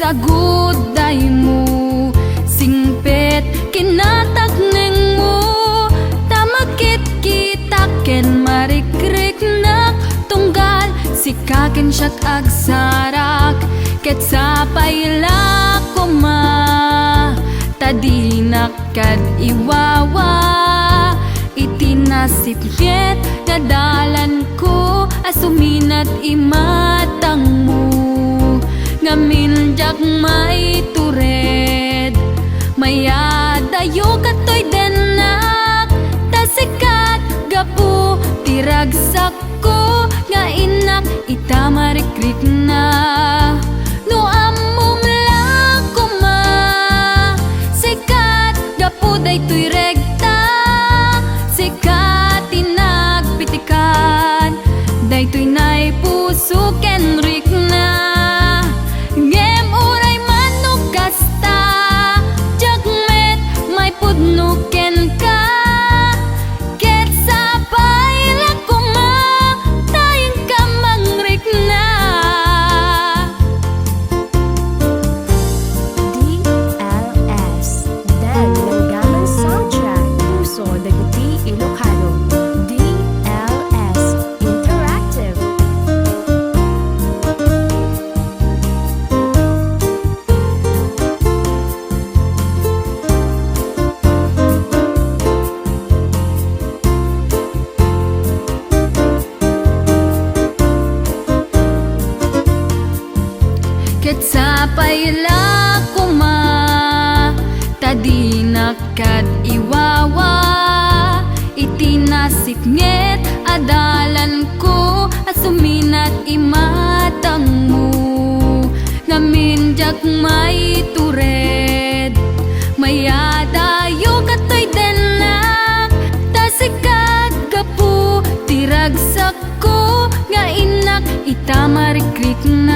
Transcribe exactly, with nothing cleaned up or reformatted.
Aguddaymo, singpet kinataknengmo, ta makitkitak ken marikriknak, tunggal sika ken siak agsarak, ket sapay la koma, ta dinak kad iwawa iti nasipnget nga dalanko a suminat imatangmo. Ngamin diak maitured, mayadayo katoy dennak, ta sikat gapu ti ragsak ko nga innak ita marikrikna. No ammom la koma, sikat gapu daytoy regta, sikat ti nagpitikan daytoy naipuso ken rikna. Ngem uray man no kasta, diak met maipudno kenka. Ket sapay la koma ta inka mangrikna. D L S, Deg Langgaman Soundtrack, Puso dagiti Ilocano. D L S Interactive. Ket sapay la koma ta dinak kad iwawa iti nasipnget a dalanko a suminat imatangmo. Ngamin diak maitured, mayadayo katoy dennak, ta sikat gapu ti ragsakko nga innak ita marikrikna.